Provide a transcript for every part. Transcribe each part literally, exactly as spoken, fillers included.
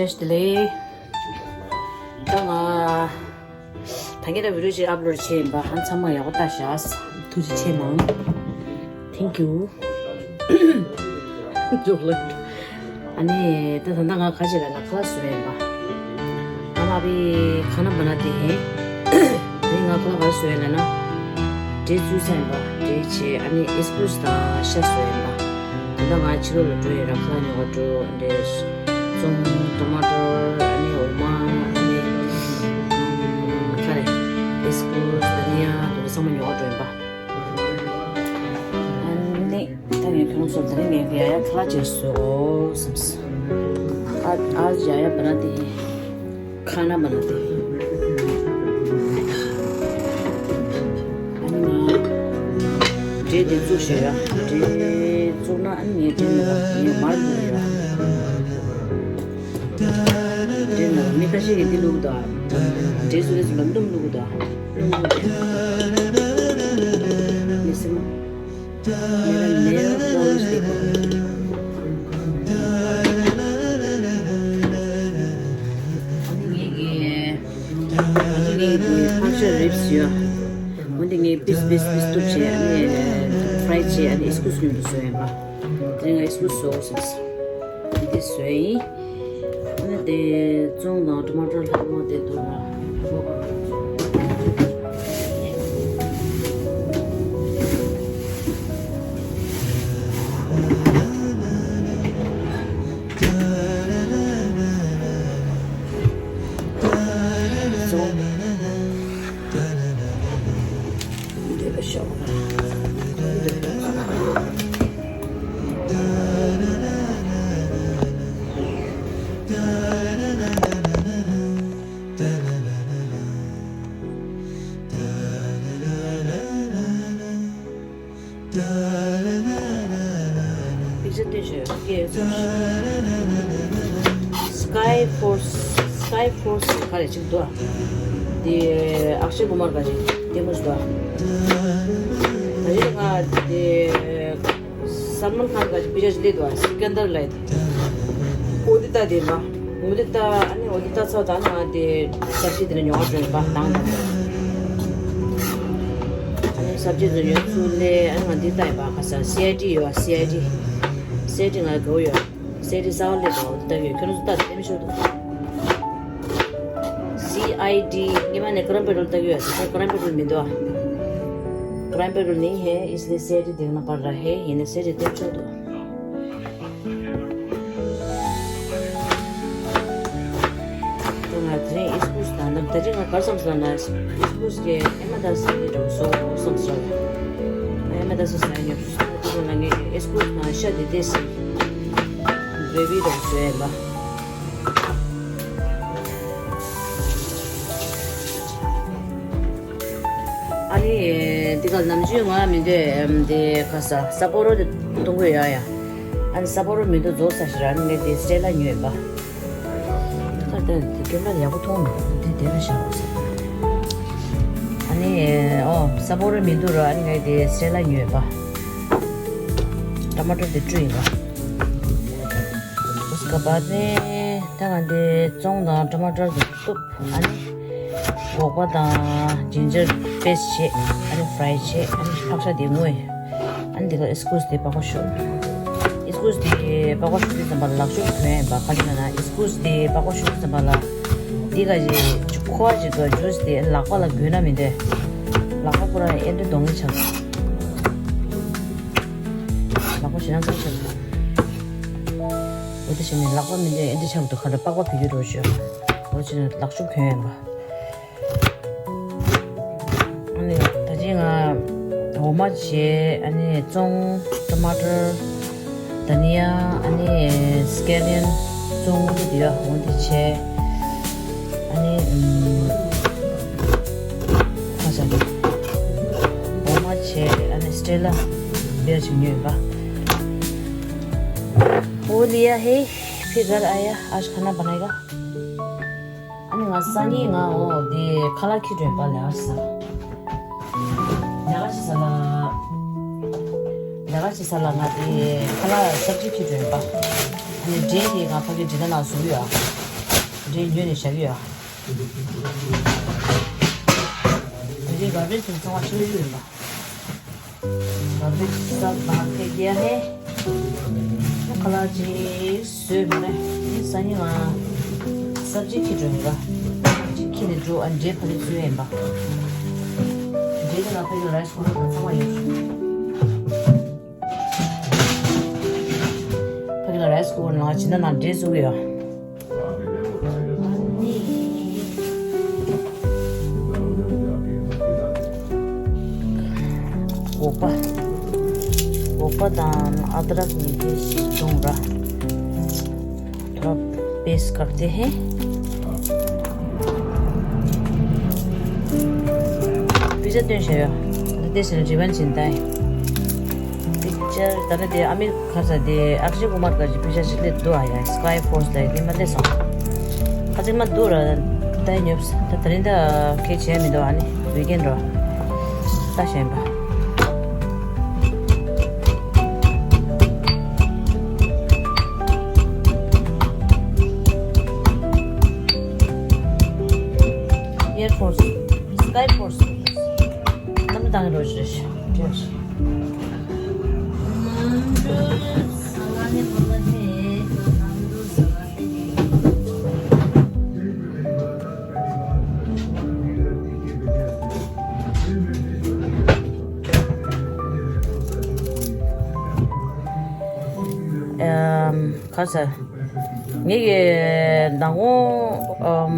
བཀྲ་ཤིས་བདེ་ལེགས། ད་ང་ད་གིན་ད་བི་ཌི་ཡོ་ཅིག་ཨབ་ལོཌ་བྱས་ཡིན་པ། ཨ་ཚང་མ་ཡག་པོ་ལྟ་ཤག་ཐུགས་རྗེ་ཆེ་གནང་། Thank you. འཇུག་ལ། ཨ་ནི་ད་ད་ལྟ་ང་ག་ཅིག་ལ་ན་ཁ་ལག་བཟོས་ཡིན་པ། ང་མ་བི་ཁ་ན་བ་ན་དེ་ཧེ། ཨ་ནི་ང་ཁ་ལག་ག་རེ་བཟོས་ཡིན་ལ་ན། འབྲས་བཙོས་ཚར་ཡིན་པ། འབྲས་བྱས། ཨ་ནི་ཨིས་པུ་སི་དང་ཤ་བཟོས་ཡིན་པ། ད་ལྟ་ང་ཕྱི་ལོགས་ལ་འགྲོ་ཡིན་ར། ཁ་ལག་ཉོ་ག་འགྲོ་འདྲེ། ཙོང་། ཊོ་མ་ཊོ། ཨ་ནི་འོ་མ། ཨ་ནི་ཨམ། ག་རེ། ཨིས་པུ་སི། ད་ནི་ཡ་དེ་ཚང་མ་ཉོ་ག་འགྲོ་ཡིན་པ། ཨ་ནི་ད་ངས་ཁྱོད་རང་ཚོར་ད་རིང་ངས་ཡ་ཡ་ཁ་ལག་ཅིག་བཟོས་འོ་བསམས། ཨ་ཨ་ཡ་ཡ་བ་ན་དེ། ཁ་ན་བ་ན་དེ། ཨ་ནི་ང་འབྲས་དེ་བཙོས་ཤག་ཡ། འབྲས་བཙོས་ན་ཨ་ནི་ངས་འབྲས་ནང་ལ་ངས་མར་བླུགས་ཡ། འབྲས་ནང་ལ་མི་ཁ་ཤས་ཀྱིས་འདི་བླུགས་དང་། འབྲས་བཙོས་དེ་ཚོ་ལ་སྣུམ་བླུགས་དང་། སྣུམ་བླུགས་དང་། མི་སེམས། འོན་ཏེ་ངས་པིས་པིས་པིས་གཏུབ་བྱས། ཨ་ནི་ཕ་རའི་བྱས། ཨ་ནི་ཨིས་ཀུས་ཉུང་དུ་བཟོས་ཡིན་པ། དེ་ང་ཨིས་ཀུས་བཟོ་ཟེར། འདི་བཟོས་ཡིན། ཨ་ནི་དེ་ཙོང་དང་ཊོ་མ་ཊོ་ལྷག་མ་དེ་འདུག་ལ། ཙོང་། འདི་ལ་ཤོག་ར། པིག་ཅར་སྟོན་ཤོག་ཡ། Sky Force, Sky Force ག་རེ་ཅིག་འདུག་ཨ། དེ་ཨག་ཤེ་ཀུ་མར་ག་ཅིག་ལྟད་མོ་ཞིག་འདུག་ཨ། ད་རེས་ང་དེ་སལ་མན་ཁཱན་ག་ཅིག་པིག་ཅར་ཞིག་སླེབས་འདུག་ཨ། སི་ཀན་དར་ལབ་ཡ་དེ། འོ་དེ་ལྟ་དེ་མ། འོ་དེ་ལྟ། ཨ་ནི་འོ་དེ་ལྟ་ཚར་དང་ང་དེ་ས་ཞིག་དེ་ནས་ཉོ་བ་འགྲོ་ཡིན་པ་དང་། ཨ་ནི་ས་བཅད་དུ་ཉོ་ཚུལ་ལས། ཨ་ནི་ང་འདི་ལྟ་ཡིན་པ། ག་ས་སི་ཨའི་ཌི་ཡོད། སི་ཨའི་ཌི། སི་ཨའི་ཌི་ང་དགའ་བོ་ཡོད། སི་ཨའི་ཌི་གསར་པ་སླེབས་འདུག་ཨ། འོ་དེ་ལྟ་གི་ཡོད། ཁྱོད་རང་ཚོ་ལྟ་དེ་མི་ཤོར་འདུག་སི་ཨའི་ཌི། སྔོན་མ་ནས་ཀ་རམ་པེ་ཊོལ་ལྟ་གི་ཡོད་ཟེར། ད་ཀ་རམ་པེ་ཊོལ་མི་འདུག་ཨ། ཀ་རམ་པེ་ཊོལ་ནི་ཧེ། ཨིས་ལེ་སི་ཨའི་ཌི་དེ་ན་པར་ར་ཧེ། ཡིན་ནས་སི་ཨའི་ཌི་ལྟ་མི་ཤོར་འདུག་ང་དེ་རིང་ཨིས་ཀུས་དང་། ད་ཅི་ང་གར་བསམ་སོང་ན། ཨིས་ཀུས་ཀྱི་ཨེ་མ་ད་སི་ཡི་འགྲོ་སོང་བསམ་སོང་། ཨེ་མ་ད་སི་ས་ཡི་འགྲོ་སོང་། ང་ངའི་ཨིས་ཀུས་དང་ཤ་དེ་དེ་སི་གྲེ་བི་འགྲོ་སོང་ཡ་ལ། ཨ་ནི་འདི་ག་ནམ་རྒྱུན་ང་མི་འདོད་འདི་ག་ས་ས་ཕོ་རོ་དེ་གཏོང་གི་ཡོད་ཡ། ཨ་ནི་ས་ཕོ་རོ་མི་འདུག་རྫོགས་ས་ཞིག་ར། ཨ་ནི་ངས་དེ་སི་ཊེ་ལ་ཉོས་པ། ད་ལྟ་དེ་ཀེམ་ར་ཡག་པོ་མཐོང་མི་འདུག་དེ་དེ་ལ་བཞག་ཟེར། ཨ་ནི་ཨོ་ས་ཕོ་རོ་མི་འདུག་ར། ཨ་ནི་ངས་དེ་སི་ཊེ་ལ་ཉོས་པ། ཊ་མ་ཊོ་དེ་བཀྲུས་ཡིན་པ། ཨུ་སི་ཀ་བཱད་ནི་ད་ང་འདི་ཙོང་དང་ཊ་མ་ཊོ་དེ་གཏུབ། ཨ་ནི་སྒོག་པ་དང་ཇིན་ཇར་པེ་སི་བྱས། ཨ་ནི་ཕ་རའི་བྱས། ཨ་ནི་ཕག་ཤ་དེ་བརྔོས། ཨ་ནི་དེ་ག་ཨིས་ཀུས་དེ་པགས་པ་བཤུ། ཨིས་ཀུས་དེ་པགས་པ་བཤུ་དུས་ཙམ་པ་ལག་ཤུབས་གྱོན་ཡིན་པ། ག་རེ་ལབ་ན་ཨིས་ཀུས་དེ་པགས་པ་བཤུ་དུས་ཙམ་པ་ལ་འདི་ག་ཅིག་ཁུ་བ་ཅིག་འདུག་ཇུས་དེ་ལག་པ་ལ་གྱོན་ན་མི་འདོད། ལག་པ་ཁོ་རང་ཨེ་འདྲ་གདོང་ལེན་ཆགས། ལག་པ་ཞེ་དྲག་ཚ་ཆགས། འོ་དེ་བྱས་ནས་ལག་པ་མི་འདོད་ཨེ་འདྲ་ཆགས་འདུག་ག་ལ་པགས་པ་བུད་རྒྱུ་འགྲོ་ཞོར། འོ་བྱས་ནས་ལག་ཤུབས་གྱོན་ཡིན་པ། ཨ་ནི་ད་ཅི་ང་འོ་མ་བྱས། ཨ་ནི་ཙོང་། ཊ་མ་ཊར། དྷ་ནི་ཡ། ཨ་ནི་སི་ཀེ་ལིའོན། ཙོང་དེ་ཡོད་འོ་དེ་བྱས། ཨ་ནི་ཨམ་ཁ་ཤ་འོ་མ་བྱས། ཨ་ནི་སི་ཊེ་ལ་བེར་ཅིག་ཉོས་པ། वो लिया है, फिर घर आया, आज खाना बनाएगा। ཨ་ནི་ང་སང་ཉིན་ང་འོ་དེ་ཁ་ལག་འཁྱེར་འགྲོ་ཡིན་པ། ལས་ཀ་བྱེད་ས་ལ། ལས་ཀ་བྱེད་ས་ལ། ལས་ཀ་བྱེད་ས་ལ་ང་དེ་ཁ་ལག་སབ་ཇི་འཁྱེར་འགྲོ་ཡིན་པ། ཨ་ནི་འབྲས་དེ་ང་ཕ་གིར་འབྲས་ནག་ནང་བཟོ་གི་ཡོད། འབྲས་ཉོས་ནས་བཞག་གི་ཡོད། འདི་ག་བེ་ཅིང་ཚང་མ་ཆུ་ཡོད་ཡིན་པ། गंदगी सब बाहर फेंक दिया है। ཁ་ལག་ཅིག་བཟོས་མ་རེད། ཨ་ནི་སང་ཉིན་ང་སབ་ཇི་འཁྱེར་འགྲོ་ཡིན་པ། སབ་ཇི་འཁྱེར་ནས་འགྲོ། ཨ་འབྲས་ཕ་ལི་བཟོས་ཡིན་པ། འབྲས་དེ་ལ་ཕ་གི་རའི་སི་ཀུ་ཀར་དང་ཚང་མ་ཡོད། ཕ་གི་ལ་རའི་སི་ཀུ་ཀར་ནང་ཇི་འདྲ་ནང་འབྲས་བཟོ་གི་ཡོད། འོ་པ། འོ་པ་དང་ཨ་དྲག་གཉིས་ཀྱི་བྱུང་ར། थोड़ा पेस्ट करते हैं। पिक्चर ཏོན་ཤ་ཡོ། ད་དེ་ཟེར་ན་རི་བན་ཆིན་ཏའི། पिक्चर ད་ནི་དེ་ཨ་མི་ཁ་ས་དེ་ཨག་ཤེ་ཀུ་མར་ག་ཅི་པེ་ཤ་ཞིག་ལས་དུ་ཨ་ཡ་སི་ཀའི་ཕོར་སི་ལ་ཡི་མ་ལས་སོང་། ཁ་ཚིག་མ་དུ་ར་ད་ཉོབ་ད་ད་རིང་ད་ཁེ་ཆེ་མི་འདུག་ཨ་ནི་ཝི་ཀེན་རོ་ད་ཞེན་པ། ཨེར་ཕོར་སི་སི་ཀའི་ཕོར་སི་རྣམ་པ་དང་རོ་ཞེས་ཞེས། ཁ་ས། ངེད་ཀྱི་མདང་དགོང་། ཨམ།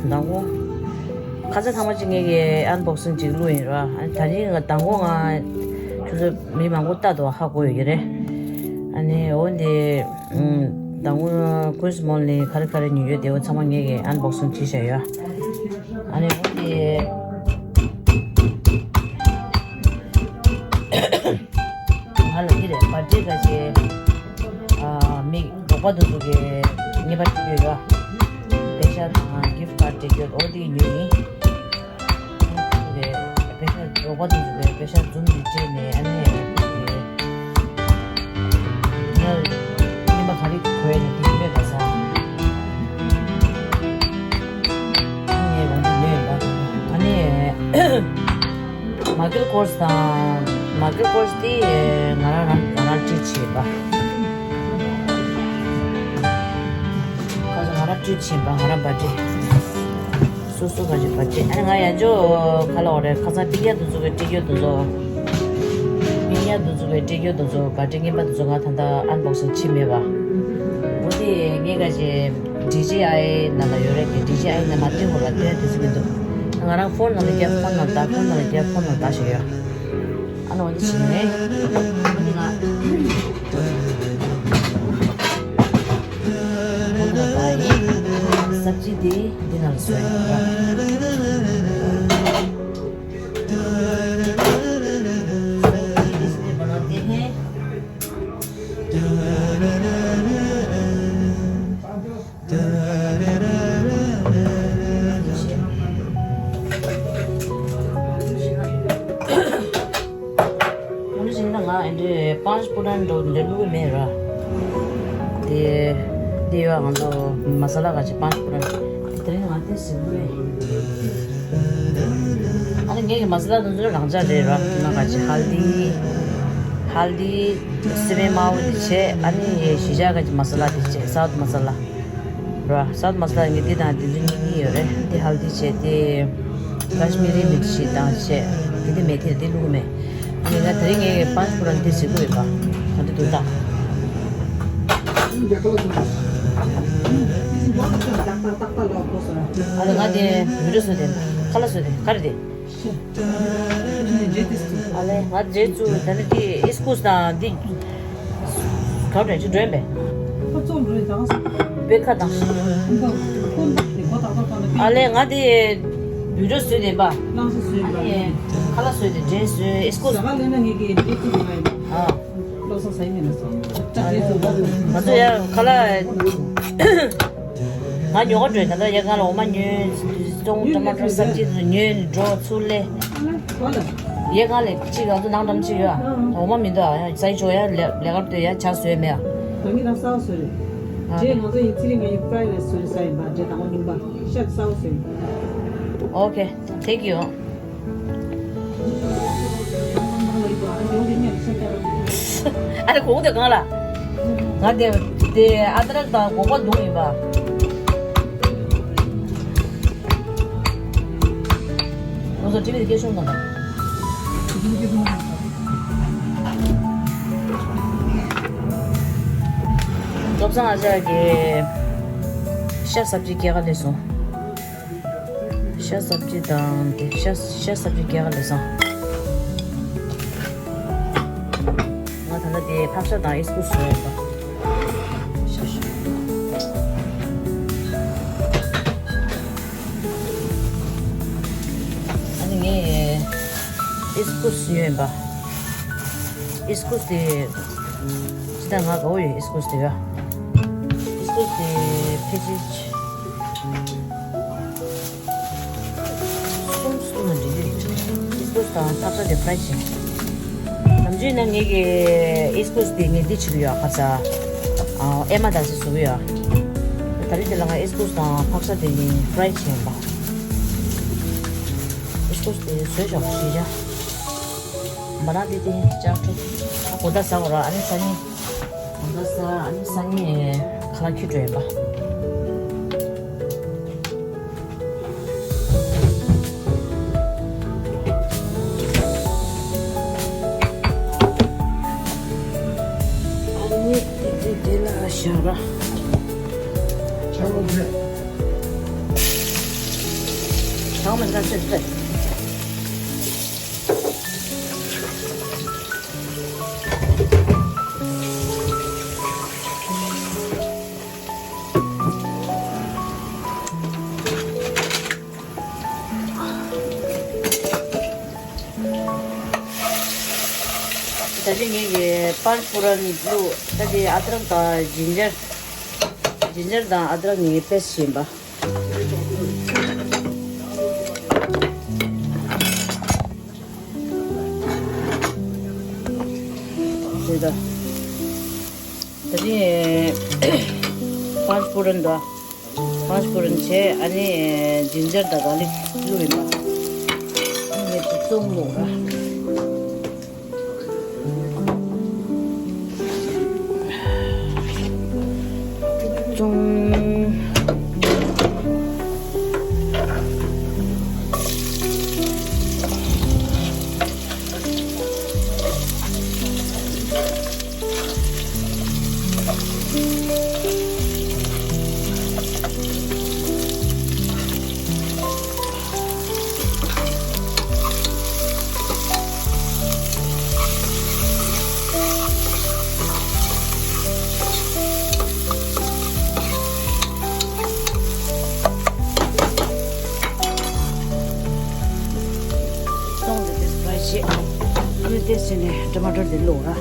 མདང་དགོང་། ཁ་ས་ཚང་མ་ཅིག་ངེད་ཀྱི་ཨན་བོག་སིང་ཅིག་བླུགས་ཡིན་ར། ཨ་ནི་ད་རིང་ང་མདང་དགོང་ང་ཁྱོད་ཚོ་མི་མང་པོ་ལྟ་འདུག་ཧ་གོ་ཡོད་ཀྱི་རེད། ཨ་ནི་འོ་འདི། ཨམ། མདང་དགོང་ཀུན་སི་མོལ་ནས་ག་རེ་ག་རེ་ཉོས་ཡོད་དེ་འོ་ཚང་མ་ངེད་ཀྱི་ཨན་བོག་སིང་བྱས་བཞག་ཡོད། ཨ་ནི་འོ་འདི། ང་ལ་འདི་རེད། བར་ཐི་ཌེ་ག་ཅེ། ཨ། མི་རོགས་པ་དེ་ཚོ་གི་ངེས་པར་སྤྲད་རྒྱུ་ཡོད། པེ་ཤ་དང་གིཕ་ཀར་སྤྲད་རྒྱུ་ཡོད། འོ་དེ་གི་ཉོས་ཡིན། དེ་པེ་ཤ་རོགས་པ་དེ་ཚོ་གི་པེ་ཤ་འཛོམས་ནས་སྤྲད་ནས་ཨ་ནི་ང་རྙིང་པ་ག་རེ་གོ་ཡ་ནི་དེ་མེད་པ་ས། ཨ་ནི་རང་དེ་ཉོས་ཡིན་པ། ཨ་ནི། མ་ཀལ་ཀོར་སི་དང་། མ་ཀལ་ཀོར་སི་དེ་ང་རང་རང་ང་རང་སྤྲད་བྱས་པ། ཁ་སང་ང་རང་སྤྲད་བྱས་པ། ང་རང་བར་ཐི་ཌེ། སོ་སོ་བར་ཐི་ཌེ་བར་ཐི་ཌེ། ཨ་ནི་ང་ཡང་ཅོ་ག་ལ་འོ་རེད། ཁ་སང་པིན་ཡ་དུ་ཚོ་གི་སྤྲད་རྒྱུ་དུ་ཚོ། པིན་ཡ་དུ་ཚོ་གི་སྤྲད་རྒྱུ་དུ་ཚོ་བར་ཐི་ཌེ་རྔན་པ་དུ་ཚོ་ང་ད་ལྟ་ཨན་བོག་སིང་བྱས་མེད་པ། འོ་དེ་ངས་ག་ཅེ། ཌི་ཇི་ཨའི་ནང་ལ་ཡོད་རེད་དེ། ཌི་ཇི་ཨའི་ནང་མ་བསྟན་ཧོ་ལ་བསྟན་དུས་ཟིན་གྱི་འདུག་ང་རང་ཕོན་ནང་ལ་རྒྱབ། ཕོན་ནང་ལ་བཏགས། ཕོན་ནང་ལ་རྒྱབ། ཕོན་ནང་ལ་བཏགས་ཞེས་ཡོད། ཨ་ནི་འོ་འདི་བྱས་ནས་ཨ་ནི་ང་ཕོན་ནང་ལ་བཏགས་ཡིན། སབ་ཇི་དེ་འདི་ནང་ལ་བཟོས་ཡིན། ང་ལ་བྱས་ན་ང་འདི་པཱན་ཅ་ཕུ་རན་འདྲ་བོ་འདི་འདྲ་བླུགས་ཀྱི་མེད་ར། དེ་དེ་ཡོད། ང་ཚོ་མ་ས་ལ་ག་ཅིག་པཱན་ཅ་ཕུ་རན་དེ་དེ་རིང་ང་དེ་ཟིན་གྱི་མེད། ཨ་ནི་ངེད་ཀྱི་མ་ས་ལ་དེ་ཚོ་རང་འཇགས་རེད་ར། དེ་ནང་ག་ཅིག་ཧལ་དི། ཧལ་དི། སི་པན་དམར་པོ་དེ་བྱས། ཨ་ནི་གཞིས་ཆགས་ག་ཅིག་མ་ས་ལ་དེ་བྱས། སའུཐ་མ་ས་ལ། ར། སའུཐ་མ་ས་ལ་ངས་འདི་དང་འདི་ཚོ་གཉིས་གཉིས་ཡོད་རེད། འདི་ཧལ་དི་བྱས། དེ་ཀ་ཤི་མི་རི་མིར་ཅི་དང་བྱས། འདི་འདི་མེད་དེ་འདི་བླུགས་མེད། ཨ་ནི་ང་དེ་རིང་ངས་པཱན་ཅ་ཕུ་རན་འདི་ཟེར་གྱི་ཡོད་པ། ད་འདི་འདུག་ད། ཨ་ལ་ང་དེ་བི་ཌི་ཡོ་བཟོས་ཏེ་ཁ་ལག་བཟོས་ཏེ་ག་རེ་དེ། ཨ་ལས་ང་རྗེས་སུ་ད་ནི་དེ་ཨིས་ཀུས་དང་འདི་ག་འདྲ་ཅིག་འགྲོ་ཡིན་པས། པེ་ཁ་དང་། ཨ་ལས་ང་དེ་བི་ཌི་ཡོ་བཟོས་ཏེ་པ། ཨ་ནི་ཁ་ལག་བཟོས་ཏེ་འདྲེ་བཟོས་ཨིས་ཀུས། ཨ། ང་ཚོ་ཡ་ཁ་ལག་ང་ཉོ་ག་འགྲོ་ཡིན། ད་ལྟ་ཡ་ང་ལ་འོ་མ་ཉོས། ཙོང་། ཊ་མ་ཊར། སབ་ཇི་དེ་ཚོ་ཉོས་ནས་འགྲོ་ཚུར་སླེབས། ཡ་ང་ལ་གཅིག་ང་ཚོ་ནང་འགྲམ་གཅིག་ཡོད། འོ་མ་མི་འདུག་ཨ། ཡ་ས་ཡི་ཆོག་ཡ་ལས་ལས་ཀར་སྡོད་ཡ་ཇ་བཟོས་མེད་ཨ། ད་ངས་ད་གསར་བཟོས་རེད། རྗེས་ང་ཚོ་ཡི་ཚེ་རིང་ངའི་fried rice བཟོས་ས་ཡིན་པ། རྗེས་དང་པོ་ཉུང་པ་ཤ་གསར་པ་བཟོས་ཡིན། Okay, thank you. ཨ་རེ་གོང་དེ་གང་ལ། ང་དེ་དེ་ཨ་ཏྲག་དང་སྒོག་པ་བརྡུངས་ཡིན་པ། ང་ཚོ་ཊི་ཝི་དེ་སྐྱེ་ཤོང་དང་། བློ་བཟང་ཨ་ཅག་གིས་ཤ་སབ་ཅི་སྐྱེལ་ག་སླེབས་སོང་། ཤ་སབ་ཅི་དང་དེ་ཤ་ཤ་སབ་ཅི་སྐྱེལ་ག་སླེབས་སོང་། ང་ད་ལྟ་དེ་ཕག་ཤ་དང་ཨིས་ཀུ་སུ་ཡོད་པ། ཤ་ཤ། ཨ་ནི་ངས་ཨིས་ཀུ་སུ་ཡོད་པ། ཨིས་ཀུ་སུ་དེ། ཅི་ད་ང་དགའ་བོ་ཡོད་ཨིས་ཀུ་སུ་དེ་ཡ། ཨིས་ཀུ་སུ་དེ་ཕལ་ཆེར་གསུམ་གསུམ་ལ་འགྲིག་གི་རེད། ཨིས་ཀུ་སུ་དང་ཕག་ཤ་དེ་ཕ་རའི་བྱས། ནམ་རྒྱུན་ན་ངེད་ཀྱི་ཨིས་ཀུ་སུ་དེ་ངས་འདི་བྱེད་ཀྱི་ཡོད་ཁ་ཚ། ཨ་ཨེ་མ་དང་ཞིག་བཟོ་གི་ཡོད། ད་རེས་དེ་ལ་ང་ཨིས་ཀུ་སུ་དང་ཕག་ཤ་དེ་ངས་ཕ་རའི་བྱས་ཡིན་པ། ཨིས་ཀུ་སུ་དེ་བཟོས་ཤོག་ཞེས་བྱ། མ་ན་དེ་དེ་ཅག་ཁྲུ། ཨ་གོ་ད་ཟ་འོ་ར། ཨ་ནི་ས་ཉིན། གོ་ད་ཟ། ཨ་ནི་ས་ཉིན་ཁ་ལག་ཁྱི་འགྲོ་ཡིན་པ། ཨ་ནི་དེ་དེ་དེ་ལ་བཞག་ར། ཆང་མི་འདྲ་སེ་སེ། ད་ཅི་ངེད་ཀྱི་པཱན་ཕུ་རན་བླུགས། ད་དེ་ཨ་དྲག་དང་ཇིན་ཇར། ཇིན་ཇར་དང་ཨ་དྲག་ངེད་པེ་སི་བྱིན་པ། རེད་ད། ད་ནི་པཱན་ཕུ་རན་དང་། པཱན་ཕུ་རན་བྱས། ཨ་ནི་ཇིན་ཇར་དང་གྷར་ལིག་བླུགས་ཡིན་པ། ཨ་ནི་ཙོང་བླུགས་ར། ཙོང་། ཙོང་དེ་དེ་ཕ་རའི་བྱས། ཨ་ནི་དེ་བྱས་ནས་ཊ་མ་ཊར་དེ་བླུགས་ར།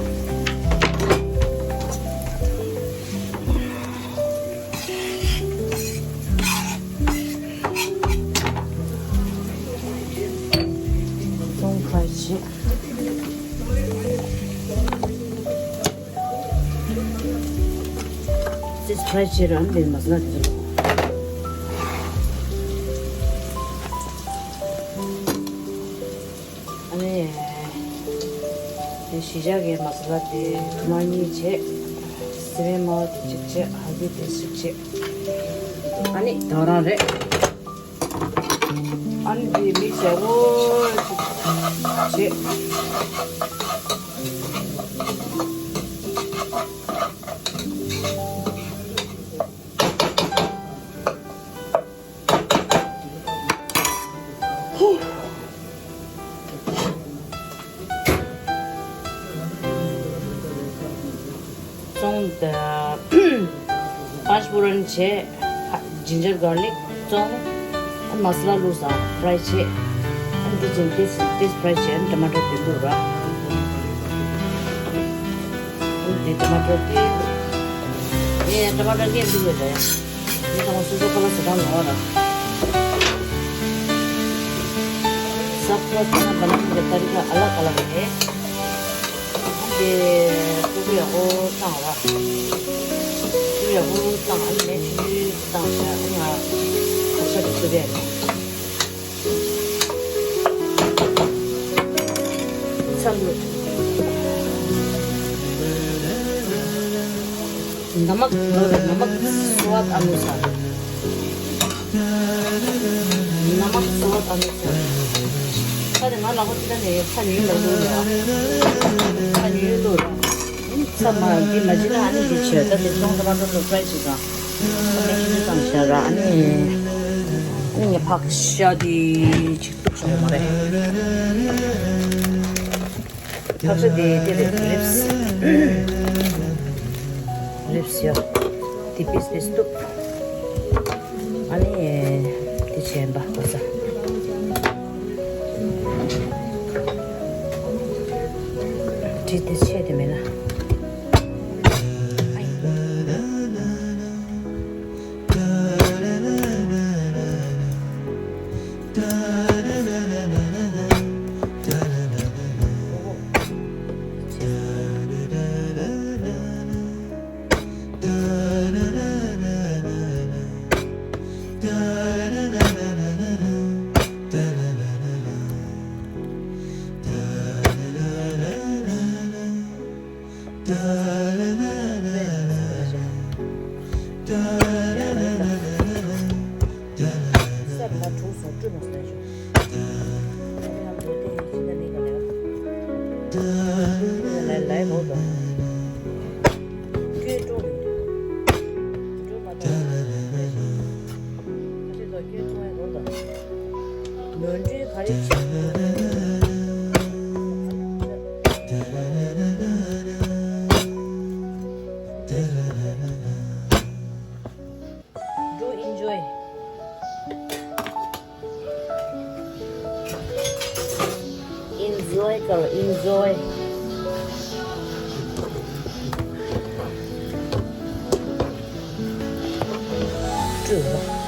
ཙོང་ཕ་རའི་བྱས། དེ་ཕ་རའི་བྱས་ར། ཨ་ནི་དེ་མ་ས་ལ་དེ་ཚོ། ཨ་ནི་དེ་གཞིས་ཆགས་ཀྱི་མ་ས་ལ་དེ་ཐུར་མ་གཉིས་བྱས། སི་པན་མར་དེ་གཅིག་བྱས། ཧལ་དི་དེ་གཅིག་བྱས། ཨ་ནི་ད་རང་རེད། ཨ་ནི་དེ་མིག་སི་ཡག་པོ་ཅིག་བྱས། ཙོང་། པཱན་ཕུ་རན་བྱས། ཇིན་ཇར་གྷར་ལིག་ཙོང་། ཨ་མ་ས་ལ་བླུགས་ས་ཕ་རའི་བྱས། ཨ་འདི་ཅིན་ཏིས་ཏིས་ཕ་རའི་བྱས། ཨ་ཊ་མ་ཊར་དེ་བླུགས་ར། ཨ་འདི་ཊ་མ་ཊར་དེ། ཨེ་ཊ་མ་ཊར་ངས་བླུགས་ཡོད་རེད། འདི་ཚང་མ་སོ་སོ་ཁ་ལག་ཟ་སྟངས་ལོགས་ར། ས་ཕ་ལ་ས་ན་བ་ན་གི་ཏ་རི་ཀ་ཨ་ལ་ཀ་ལ་རེད། དེ་ཀུ་ཀུ་ཡག་པོ་བཏང་བ། ཡག་པོ་བཏང་། ཨ་ནི་མེ་ཆུང་ཆུང་བཏང་བྱས། ཨ་ནི་ང་བག་ཆགས་དེ་བཙུགས་པས། ཚ་ལུ། नमक, नमक स्वाद अनुसार। नमक स्वाद अनुसार། ཁ་དེ་ང་ལག་པ་ཅི་ད་ནས་ཁ་ཉུལ་ལ་བླུགས་ལ། ཁ་ཉུལ་བླུགས་ལ། ཚ་མ་འདི་མ་བྱེད་ན་ཨ་ནི་འདི་བྱས། ད་དེ་ཚོང་ད་མ་ད་ལོ་ཕྲའི་བྱེད་ཙང་། ཁ་ནས་ཁྱི་ཙམ་བྱས་ར། ཨ་ནི་ཨ་ནི་ངས་ཕག་ཤ་འདི་ཅིག་གཏུབ་བྱུང་བ་མ་རེད། ཕག་ཤ་དེ་དེ་རེད། རིབས། རིབས་ཡོད། དེ་པིས་པིས་གཏུབ། ཨ་ནི་དེ་བྱས་པ་གོ་ས། དེ་དེ་ཆད་དེ་མེད་ན། ནོར་འཁྲུལ་ག་རེ་བྱས། Do enjoy. Enjoy ཀར་enjoy. སྤྲོས་པ།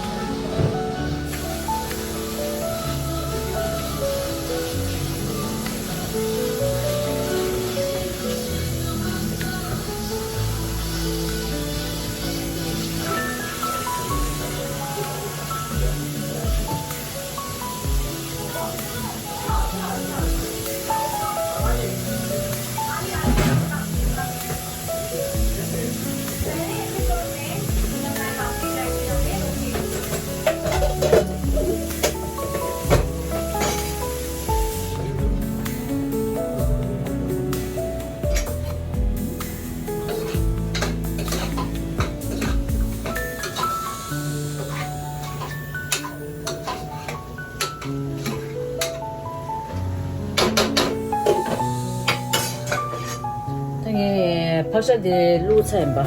ད་ངས་ཕག་ཤ་དེ་བླུགས་ཚར་ཡིན་པ།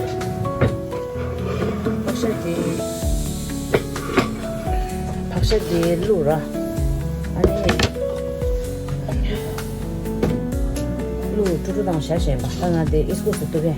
ཕག་ཤ་དེ། ཕག་ཤ་དེ་བླུགས་ར། ཨ་ནི། བླུགས་དཀྲུག་དཀྲུག་བཏང་བཞག་བཞག་ཡིན་པ། ད་ང་དེ་ཨིས་ཀུ་སུ་གཏུབ་ཡ།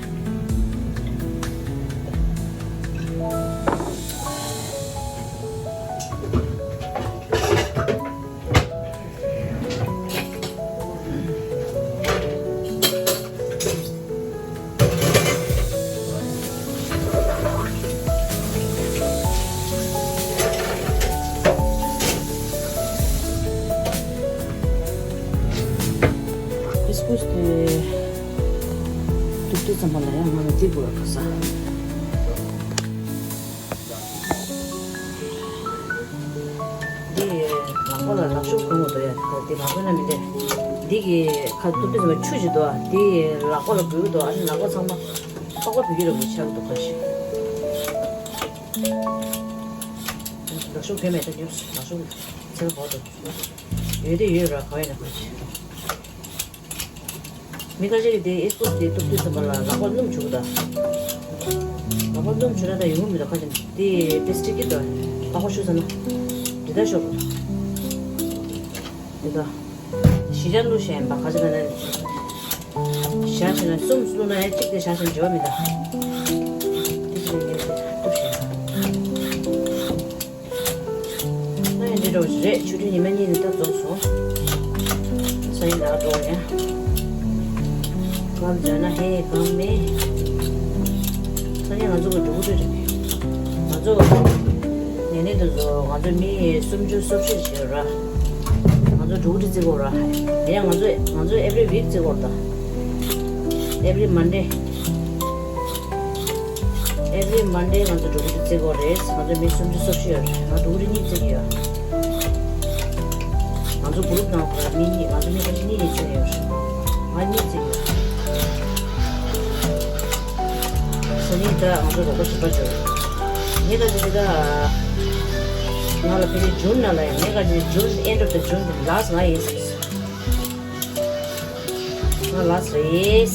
ཨིས་ཀུ་སུ་དེ་དུག་དུག་ཙམ་པ་ལ་ཡང་ང་ལ་དེ་དགོས་ར་ག་ས། འདི་ལག་པ་ལ་ལག་ཤུབས་གོན་དགོས་འདུག་ཡ། འདི་མ་གོན་ན་མི་འདྲ། འདི་གི་ཁ་ཐུག་དུས་ཙམ་ཆུ་ཞིག་འདུག་འདི་ལག་པ་ལ་གོན་གི་འདུག་ཨ་ནི་ལག་པ་ཚང་མ་ལྐོག་པ་བུད་ཀྱི་རེད་མོ་ཆགས་འདུག་ཁ་ཤས། ལག་ཤུབས་གོན་མེད་ད་ཉོབ། ལག་ཤུབས་ཚེར་བ་འདུག་ཡོད་དེ་ཡོད་ར་ག་བས་ན་ཁ་ཤས། མི་ཁ་ཤས་ཀྱིས་དེ་ཨིས་ཀུ་སུ་དེ་གཏུབ་དུས་ཙམ་པ་ལ་ལག་པ་སྣུམ་བྱུག་གི་འདུག་ལག་པ་སྣུམ་བྱུག་ན་ད་ཡོང་གི་མི་འདུག་ཁ་ཅིག་དེ་པེ་སི་ཊིག་གི་འདུག་ལག་པ་བཤུ་ཟ་ན་འདི་ལྟར་ཤོར་འདུག་འདི་ལྟར་ཞི་ཅང་བླུགས་བཞག་ཡིན་པ། ཁ་ཅིག་ན་ན་བཞག་བྱས་ན་གསུམ་བླུགས་ན་ཡང་གཅིག་དེ་བཞག་བྱས་ན་འབྱོར་བ་མི་འདུག་འདི་ཅི་ཡིན་ངས་གཏུབ་བཞག་ད་ཡང་འདི་འདྲ་བོ་ཞིག་རེད། ཆུ་ཕྲན་ཉི་མ་གཉིས་ནས་ད་རྫོགས་སོང་། སང་ཉིན་ད་ག་འགྲོ་ཡ། སྐམ་བྱས་ན་ཧེ་སྐམ་མེད། ད་ནི་ང་ཚོ་གི་འགྲོ་གི་རེད། ང་ཚོ་ནས་ནས་འདི་ཚོ་ང་ཚོ་མི་སུམ་ཅུ་སོ་བཞི་ཞིག་ཡོད་ར། ང་ཚོ་འགྲོ་གི་རེད་བརྩི་གོ་ར། ཡང་ང་ཚོ་ང་ཚོ་every week བརྩི་གོ་ར། ད་every Monday། Every Monday ང་ཚོ་འགྲོ་གི་རེད་བརྩི་གོ་རེད། ང་ཚོ་མི་སུམ་ཅུ་སོ་བཞི་ཡོད་རེད། ང་འགྲོ་གི་རེད་གཉིས་བརྩི་གི་ཡོད། ང་ཚོ་group ནང་ཁོ་ར་མི་གཉིས། ང་ཚོ་མི་ཁ་ཤས་གཉིས་ནས་ཚོད་ཡོད་རེད། ང་གཉིས་བརྩི་གི་ཡོད། ས་ནི་ད་ང་ཚོ་རོགས་པ་ཞིག་པ་བྱོས། ངས་ད་ཅི་ད་ང་ལ་ཕ་གི་June ནང་ལ་ཡང་ངས་ག་ཅི་June end of the June the last ང་ཡིན་ཟེར། ང་last རེད།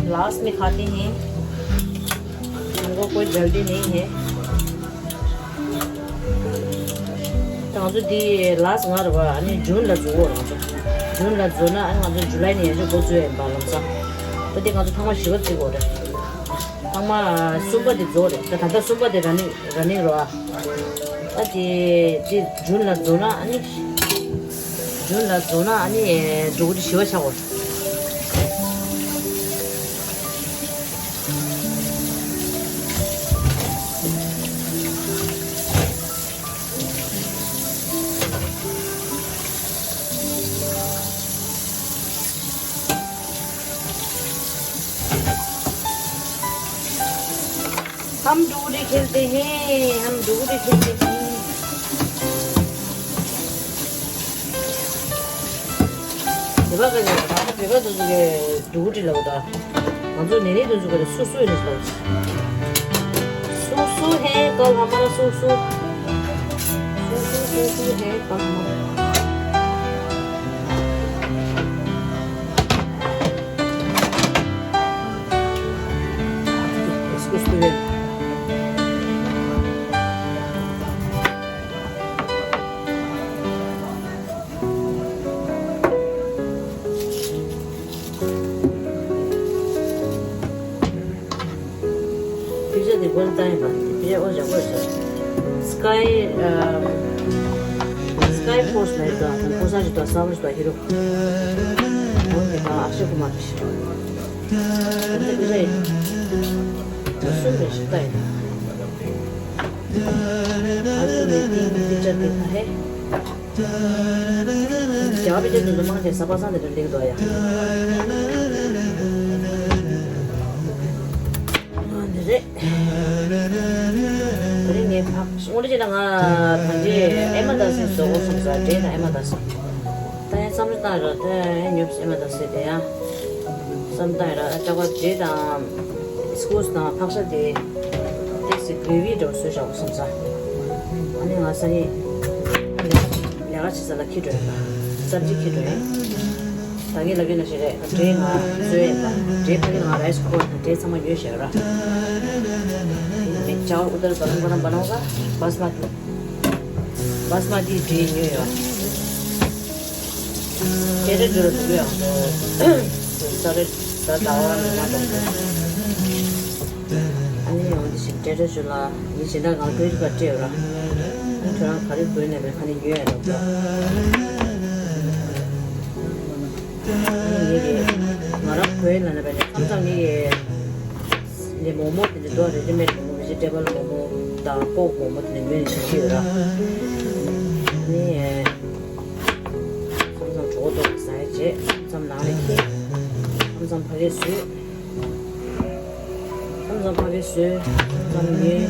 Last में खाते हैं। हमको कोई जल्दी नहीं है। ད་ང་ཚོ་འདི་last ང་རེད་པ། ཨ་ནི་June ལ་འཛུགས་འོ་ང་ཚོ། June ལ་འཛུགས་ན་ཨ་ནི་ང་ཚོ་July ནས་ཡང་ཅིག་འགོ་བཙུགས་ཡིན་པ་ལམ་སང་། ད་འདི་ང་ཚོ་ཐེངས་མ་བཞི་པ་བརྩི་གོ་རེད། ཐེངས་མ་གསུམ་པ་དེ་རྫོགས་རེད། ད་ད་ལྟ་གསུམ་པ་དེ་ར་ནི་ར་ནི་རོ་ཨ། ད་དེ་དེ་June ལ་རྫོགས་ན་ཨ་ནི། June ལ་རྫོགས་ན་ཨ་ནི་འགྲོ་གི་བཞི་པ་ཆགས་གོ། हम डोगरी खेलते हैं, हम डोगरी खेलते हैं। དེ་བ་ག་ནས་ང་ཚོ་བོད་པ་དེ་ཚོ་གི་འབྲུ་གུ་ཁྲི་ལ་བ་དང་། ང་ཚོ་ནེ་ནེ་དེ་ཚོ་གི་སུ་སུ་ཡིན་ཟེར། སུ་སུ་ཧེ་ཀལ་ཧ་མ་ར་སུ་སུ། སུ་སུ་སུ་སུ་ཧེ་ཀལ་ཧ་མ་ར། Excuse me. Pizza དེ་ཀོན་ཏང་ཡིན་པ། Pizza ཨོ་ཇ་ཀོ་ས། Sky ཨ། Sky Force ལ་ཡོད་དང་ཀོ་ས་ཞིག་དང་ས་བ་ཞིག་དང་ཧི་རོ། ཨོ་དེ་དང་ཨ་ཤེ་ཀུ་མར་ཞིག་ཨོ་དེ་Pizza ཡིན། ཨ་ཤེ་ཀུ་མར་ཞིག་ད་ཡིན། ཨ་ཤེ་ཀུ་མར་དེ་Pizza དེ་ད་ཧེ། རྒྱ་བི་ཅན་དུ་མང་ཆེ་ས་པ་སང་དེ་འདྲ་ལེགས་འདུག་ཡ། འདི་རེད། དེ་རིང་ངས་ཕག་ངོ་རེ་བྱས་ན་ང་ད་ལྟའི་ཨེ་མ་དཱ་སི་བཟོ་དགོས་བསམ་ས། འབྲས་དང་ཨེ་མ་དཱ་སི། ད་ཡང་བསམ་བློ་བཏང་ཡ་ར། ད་ཡང་ཉོབ་ཨེ་མ་དཱ་སི་དེ་ཡང་བསམ་བཏང་ཡ་ར། ཨ་ཅག་པ་འབྲས་དང་སི་ཀུ་སི་དང་ཕག་ཤ་དེ་ཏོག་ཙམ་གྷི་རེ་ཝི་འདྲ་བོ་བཟོས་བཞག་དགོས་བསམ་ས། ཨ་ནི་ང་ས་ནི་ལས་ཀ་བྱེད་ས་ལ་འཁྱེར་འགྲོ་ཡ། སབ་ཇི་འཁྱེར་འགྲོ་ཡ། ད་ངས་ལབ་ཡོད་ན་ཞིག་རེད། འབྲས་ང་བཟོས་ཡིན་པ། འབྲས་ཕ་གི་ང་རའི་སི་ཁུ་ཀར་དང་འབྲས་ཚང་མ་ཉོས་བཞག་ར། མི་ཅའོ་ཨུ་ཏར་ག་ལུང་ག་ལ་བ་ལོང་ག་བཱ་སི་མ་ཏི། བཱ་སི་མ་ཏི་འབྲས་ཉོས་ཡོད། ཏེ་རེ་འགྲོ་རུ་འགྲོ་ཡོང་དོ། ས་རེ་ད་ཟླ་བ་མི་མ་གཏོང་དོ། ཨ་ནི་ཡང་འདི་ཞིག་ཏེ་རེ་ཞུ་ལ་ཡིན་ཕྱིན་ད་ང་ཀྲེ་ཌི་ཀར་སྤྲད་ཡོད་ར། ཁྱོད་རང་ག་རེ་དགོས་ནས་མེད་ཁ་ནས་ཉོས་ཡ་རོགས་ད། ངེད་ཀྱི་ང་རང་བོད་ལ་ན་བས་ནས་མཚམས་མཚམས་ངེད་ཀྱི་ལས་མོག་མོག་དེ་འདྲ་འདུག་རེ་ཌི་མེད་མོག་མོག་བེ་ཇི་ཊེ་བལ་མོག་མོག་དང་པོག་མོག་མོག་དེ་འདྲ་ཉོས་ནས་བཞག་གི་ཡོད་ར། ནི་མཚམས་མཚམས་གྲོད་ཁོག་ལྟོགས་ཟ་ཡ་བྱེད། མཚམས་མཚམས་ནང་ལ་འཁྱེར། མཚམས་མཚམས་ཕ་གིར་བཟོས། མཚམས་མཚམས་ཕ་གིར་བཟོས། མཚམས་མཚམས་ཉོས།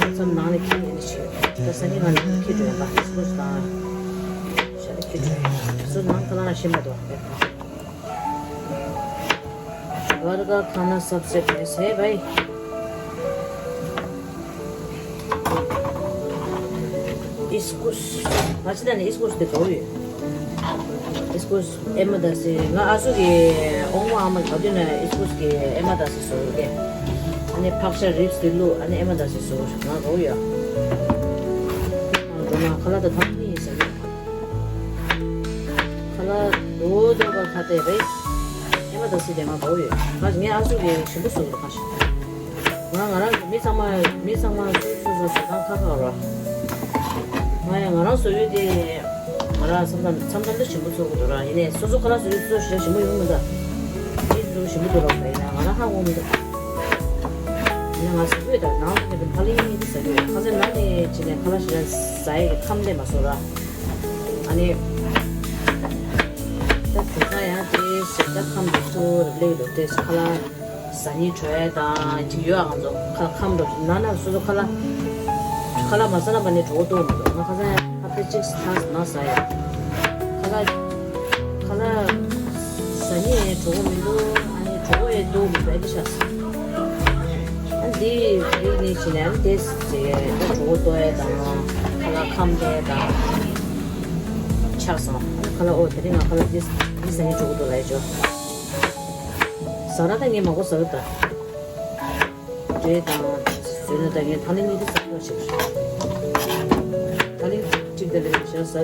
མཚམས་མཚམས་ནང་ལ་འཁྱེར་ཡིན་ཞིག་ད་ས་ནི་ང་ལ་འཁྱེར་འགྲོ་ཡིན་པ། སྐུ་ཞབས་ལ་འཁྱེར་འགྲོ་ཡིན། སུ་ནང་ཁ་ལ་ང་ཤེས་མ་འདུག घर का खाना सबसे बेस्ट है भाई। ཨིས་ཀུ་སི། ང་ཕྱི་ད་ནས་ཨིས་ཀུ་སི་དེ་གོ་ཡོད། ཨིས་ཀུ་སི་ཨེ་མ་དཱ་སི། ང་ཨ་སུ་གི་ཨོང་མ་ཨ་མ་ག་དུས་ན་ཨིས་ཀུ་སི་གི་ཨེ་མ་དཱ་སི་བཟོ་ཡོད་གི། ཨ་ནི་ཕག་ཤ་རིབ་སི་དེ་བླུགས། ཨ་ནི་ཨེ་མ་དཱ་སི་བཟོ་ང་གོ་ཡོད། ང་འགྲོ་ན་ཁ་ལག་དང་ཐབ་ནི་ཡིན་ཟེར་གི། ཁ་ལག་རྡོ་རྡོ་བ་ཁ་དེ་རེད། ཨེ་མ་དཱ་སི་དེ་ང་གོ་ཡོད། ང་ངའི་ཨ་སུ་གི་ཞིམ་པོ་བཟོ་གི་རེད་ཁ་ཤས། ང་ང་རང་གི་མི་ཚང་མ་མི་ཚང་མ་སོ་སོ་སོ་སོ་ཁང་ཁ་ཁ་རོ། ང་ཡང་ང་རང་བཟོ་ཡུལ་དེ་ང་རང་བསམ་བློ་བསམ་བློ་ཞིམ་པོ་ཚོར་གི་འདུག་ར། ཡིན་ནའི་སོ་སོ་ཁ་ལག་བཟོ་ཡུལ་སོ་སོ་ཞིམ་པོ་ཡོང་མི་འདུག་མི་ཚོ་ཞིམ་པོ་འདུག་ར། ཡིན་ན་ང་རང་ཧ་གོ་མི་འདུག་ང་ཟ་གི་ཡོད་ད། ནང་ལ་ནི་ཁ་ལག་ཡིན་ནི་ཟ་གི་ཡོད། ཁ་སང་ནང་ནས་བྱས་ནས་ཁ་ལག་ཞེ་དྲག་ཟ་ཡས་ཀྱི་ཁམས་སླེབས་མ་སོང་ར། ཨ་ནི། ད་དེང་སང་ཡང་དེ་ཟས་ད་ཁམས་དེ་ཚུར་སླེབས་འདུག་དེ་ཁ་ལག་ཟ་སྙིང་བྲོ་ཡས་དང་ཅིག་ཡོད་ཨ། ང་ཚོ་ཁ་ལག་ཁམས་འགྲོ་ན་ན་སོ་སོ་ཁ་ལག་ཁ་ལག་མ་ཟ་ན་མ་ནི་གྲོད་ཁོག་ལྟོགས་མི་འདུག་ང་ཁ་སང་ཡང་ཁ་ཚ་གཅིག་ཐག་མ་ཟ་ཡ། ཁ་ལག་ཁ་ལག་ཟ་སྙིང་གྲོད་ཁོག་མི་འདུག་ཨ་ནི་གྲོད་ཁོག་ཡས་ལྟོགས་མི་འདུག་ཨ་ནི་ཤ་ཟ། ཨ་འདི་འདི་ནི་བྱས་ནས་ཨ་འདི་ཟེར་ད་གྲོད་ཁོག་ལྟོགས་ཡས་དང་ཁ་ལག་ཁམས་ལྟོགས་ཡས་དང་ཆགས་སོང་། ཨ་ཁ་ལག་ཨོ་དེ་རིང་ང་ཁ་ལག་འདི་འདི་ཟ་ནས་གྲོད་ཁོག་ལྟོགས་ལབ་ཡས་ཅོ། ཟ་ར་ད་ངས་མང་པོ་ཟ་གི་ད། འབྲས་དང་བཟོས་ན་ད་ངས་ཐང་ལིང་གཉིས་ཀ་ཟ་གི་ཡོད་ཞིག་ཐང་ལིང་གཅིག་དེ་ལས་ཞེ་ཟ་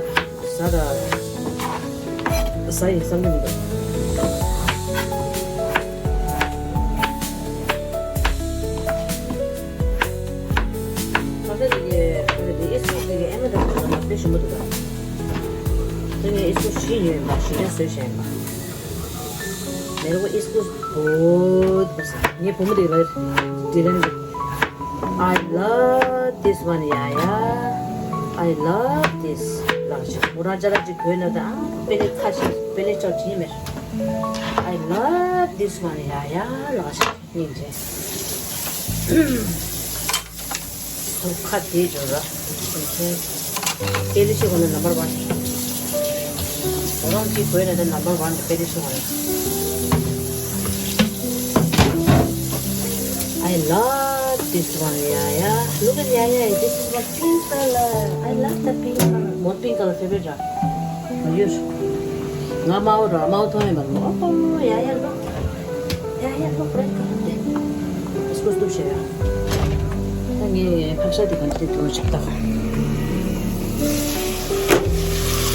ཟ་ད། ཟ་ཡིན་བསམ་གྱི་མི་འདུག་ཁ་ཤས་དེ་གི་ཁ་ཤས་དེ་ཨེ་སི་དེ་གི་ཨེ་མ་དང་དེ་ལ་དཔེ་ཞིམ་པོ་འདུག་ད། དེ་ངས་ཨེ་སི་ཞིག་ཉོས་ཡིན་པ་ཞིག་ཀྱང་བཟོས་བཞག་ཡིན་པ། मेरे को इसको बहुत पसंद। ངའི་བུ་མོ་དེ་ལ་དྲིས་ལན་འདི། I love this one, yeah, yeah. I love this. ལགས་ཤིག་མོ་རང་ཅ་ལག་ཅིག་གོན་ན་ད་ཨ་པེ་ལེ་ཁ་ཤས་པེ་ལེ་ཅོག་ཅིག་མེད། I love this one, yeah, yeah. ལགས་ཤིག་སྙིང་རྗེ། ཁ་དེ་འཇོག་ར། དེ་ལས་ཤི་གོ་ནི་number one། ཁོ་རང་གི་བོད་ནས་དེ་number one་དེ་དཔེ་དེ་ཤི་གོ་ནི། I love this one, yeah, yeah. Look at, yeah, yeah, this is my pink color. I love the pink color. What pink color favorite? ཡོད། ང་དམར་པོ་ར་དམར་པོ་མཐོང་ཡོད་པ། ཨོ་ཡ་ཡ་ལོ། ཡ་ཡ་ལོ་རེད་ག་རེད། སྐུ་སྟོབས་ཤེས་ཡ། ད་ངས་ཕག་ཤ་དེ་ག་འདྲ་དུ་ཆགས་ད།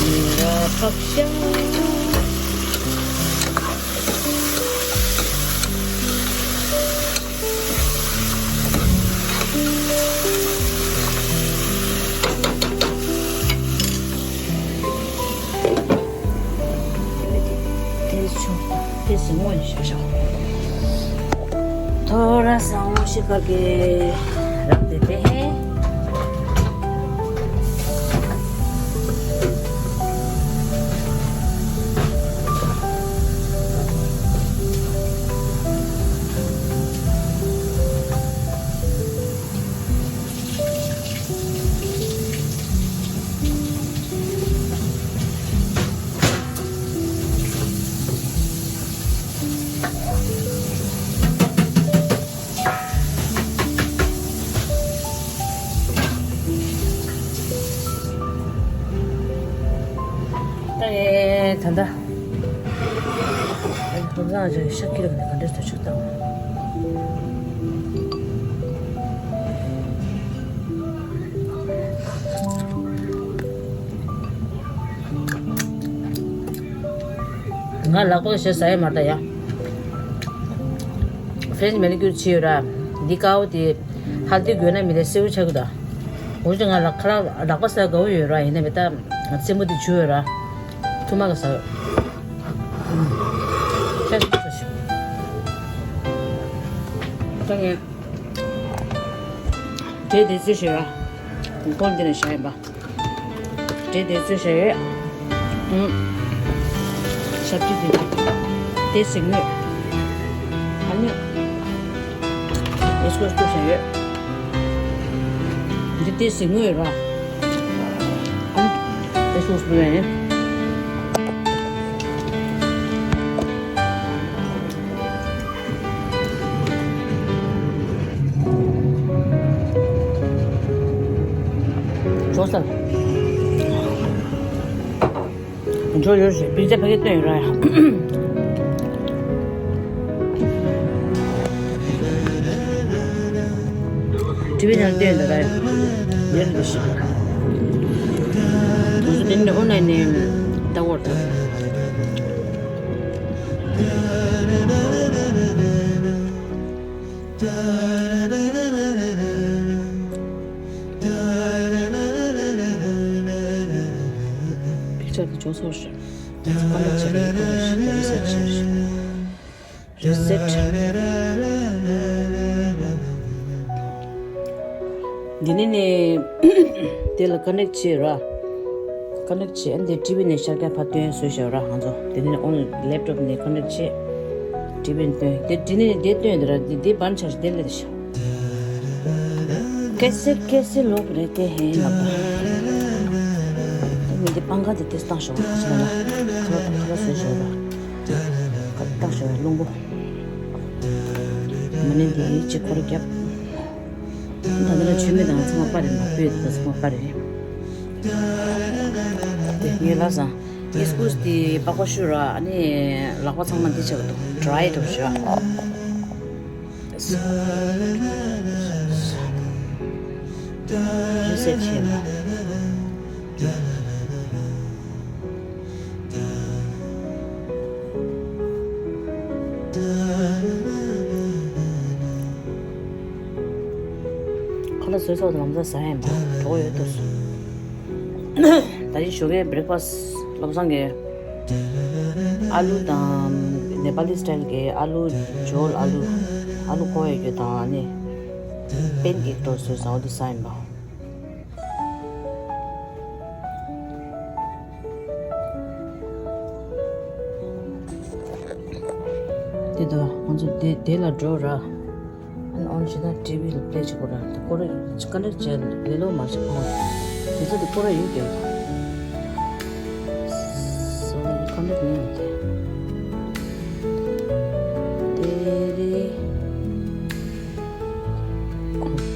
ངས་ར་ཕག་ཤ། དེ་ཆུ་དེ་སི་མོ་ཡིན་ཤག་ཤག་ཐོ་ར་སང་ངོ་ཤི་ཁ་གེ་རབ་དེ་དེ་ཧེ། ད་ངས་ད་ལྟ་ལོ་བཟང་ཅིག་ཤ་ཁྱི་ར་ག་ནས་ག་འདྲས་བཟོ་ཆོག་ད། ང་ལག་པ་ཞེ་ཟ་ཡ་མ་རེད་ད་ཡ། French manicure བྱས་ཡོད་ར། འདི་དཀར་པོ་དེ་ཧལ་དི་དགོས་ན་མི་ལས་སེར་པོ་ཆགས་ཀྱི་ད། འོ་ཅི་ང་ལག་ཁ་ལག་ལག་པ་ཟ་དགའ་པོ་ཡོད་ར། ཡིན་ནའི་མི་ད་རྩེད་མོ་དེ་བྱུག་ཡོད་ར། ཐུ་མ་ག་ཟ། ཁྱེད་ཚོ་ཟ་ཤོག་ད་ངས་འབྲས་དེ་ཚོ་བྱས་ཡོད་ར། གོང་འདི་ནས་བཞག་ཡིན་པ། འབྲས་དེ་ཚོ་བཞག་ཡོད། ཨུམ། ཞབས་ཕྱི་དེ་དེ་ཟེགས་མོ། ཨ་ནི་ཨེ་སྐོར་ཚོ་བཞག་ཡོད། འདི་དེ་ཟེགས་མོ་ཡོད་ར། ཨ་ནི་ཨེ་སྐོར་ཚོ་ཡོད། འགྲོ་ས། འགྲོ་ཡོད་རེད། པི་ཛ་ཕ་གི་སྟོན་ཡོད་ར་ཡ། ཊི་ཝི་ནང་སྟོན་ཡོད་ར་ཡ། ཡོད་རེད་ཤི། ང་ཚོ་དེ་འདྲ་ཨོན་ལན་ནས་ལྟ་བར་ཐག Picture དེ་ཆུང་སོང་ཞིག་ད་ཚོ་ཀ་མ་ཆེ་རེད། ཀ་མ་ཞིག་རེ་སེཊ་བྱས་ཞིག་རེ་སེཊ། དེ་ནས་ནི་དེ་ལ་ཀ་ནེག་བྱས་ར། ཀ་ནེག་བྱས། ཨ་ནི་དེ་ཊི་བི་ནས་ཤར་ཀ་ཕར་སྟོན་བཟོས་བཞག་ར་ང་ཚོ། དེ་ནས་ཨོན་ལེབ་ཊོབ་ནས་ཀ་ནེག་བྱས། ཊི་བི་ནས་སྟོན། དེ་དེ་ནས་དེ་སྟོན་དེ་ར། དེ་དེ་བར་ཆ་ཞིག་དེ་ལས་ཤག་ཀེ་སེ་ཀེ་སེ་ལོག་རེད་དེ་ཧེ་ང་པ། དེ་མི་དེ་པང་ཁ་དེ་དེ་བཏང་ཤོག་ང་ཚོ་ལ་ཁ་ལག་ཁ་ལག་བཟོས་བཞག་ར། ཁ་བཏང་ཤོག་རླུང་པོ། མ་ནི་དེ་ཡིད་ཆེས་འཁོར་རྒྱབ། ད་ལྟ་ལ་ཆུ་མིག་དང་ཚང་མ་པར་རེད་མ། སྤོས་དེ་ཚང་མ་པར་རེད། དེ་ངའི་ལ་སང་ཨིས་ཀུས་དེ་པགས་པ་བཤུས་ར། ཨ་ནི་ལག་པ་ཚང་མ་འདི་བྱས་པ་འདུག་ཌ་རའི་འགྲོ་ཞུ་བ། རི་སེ་ཊི་བྱས་པ། ཁ་ལག་བཟོས་ཚར་ལམ་སང་ཟ་ཡ་ཡིན་པ་གྲོགས་ཡོད་འདུག་ད་རིང་ཞོགས་ཀའི་བྷི་རེག་ཕ་སི་བློ་བཟང་གིས་ཨ་ལུ་དང་ནེ་པ་ལི་སི་ཊའིལ་གྱི་ཨ་ལུ་ཇོལ། ཨ་ལུ་ཨ་ལུ་ཀོ་ཡ་གི་དང་ཨ་ནི་པན་ཀེག་འདྲ་བཟོས་ཚར། འོ་འདི་ཟ་ཡིན་པ། དེ་དུ་ང་ཚོ་དེ་དེ་ལ་འགྲོ་ར། ཨོན་བྱེད་ན་ཊི་བི་ལ་པི་ལེ་བྱེད་དགོས་ར། དེ་ཀོ་རེ་ཀ་ནེག་བྱས་ལེ་ལོ་མ་བྱེད་ཁོང་། དེ་ཚོ་དེ་ཀོ་རེ་ཡོད་ཀྱང་། སོ་ནི་ཀ་ནེག་མི་ཡོང་དེ། དེ་རེད།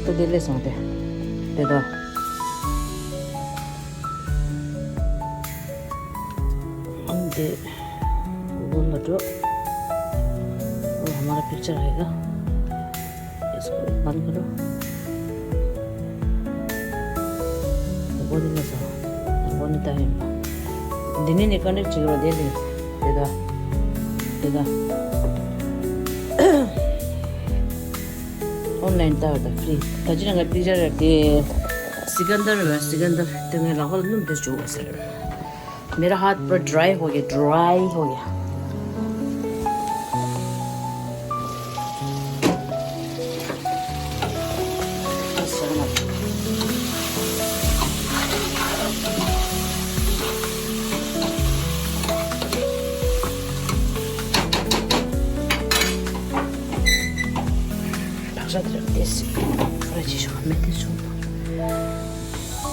ཏུ་དེ་ལས་སོང་སྟེ། དེ་དག་འདི་གུ་གུལ་ལ་འགྲོ། वो हमारा पिक्चर आएगा। इसको बंद करो। वो नहीं लगा। वो नहीं टाइम। འདི་ནས་ནི་ཀ་ནེག་བྱེད་རོགས། དེ་ལས་དེ་དག་དེ་དག་ཨོན་ལའིན་ལྟ་བ་དང་ཕི་རི། ད་ཅི་ན་ང་པིག་ཅར་རེད་དེ། སི་ཀན་དར་རེད། སི་ཀན་དར་དེ་ངའི་ལག་པ་ལ་སྣུམ་དེ་བྱུག་ཟེར། मेरा हाथ पूरा ड्राई हो गया, ड्राई हो गया।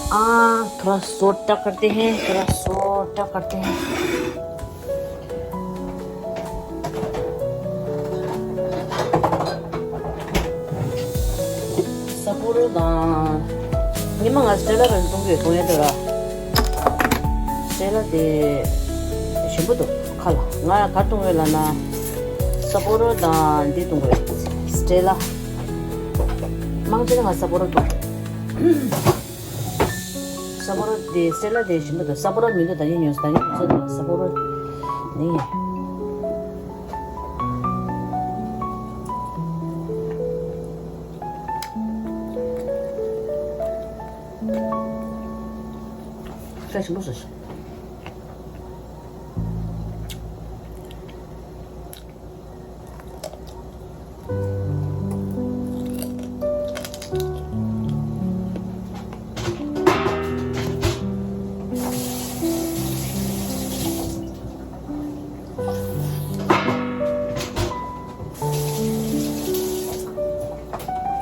हाँ, थोड़ा सोटा करते हैं, थोड़ा सोटा करते हैं। ས་ཕོ་རོ་དང་། ཉི་མ་ང་སི་ཊེ་ལ་རང་བཏུང་གི་ཡོད། བཏུང་ཡ་འདུག་ར། སི་ཊེ་ལ་དེ་ཞིམ་པོ་འདུག་ཁ་ལ། ང་ག་བཏུང་ཡོད་ལབ་ན། ས་ཕོ་རོ་དང་འདི་བཏུང་གི་ཡོད། སི་ཊེ་ལ། མང་ཆེ་ང་ས་ཕོ་རོ་བཏུང་། ས་ཕོ་རོ་དེ་སི་ཊེ་ལ་དེ་ཞིམ་པོ་འདུག་ས་ཕོ་རོ་མི་འདུག་ད་ནི་ཉོས། ད་ནི་ཉོས་ས་དང་ས་ཕོ་རོ་ནི། ས་ཞིམ་པོ་ཟ་ཞིག་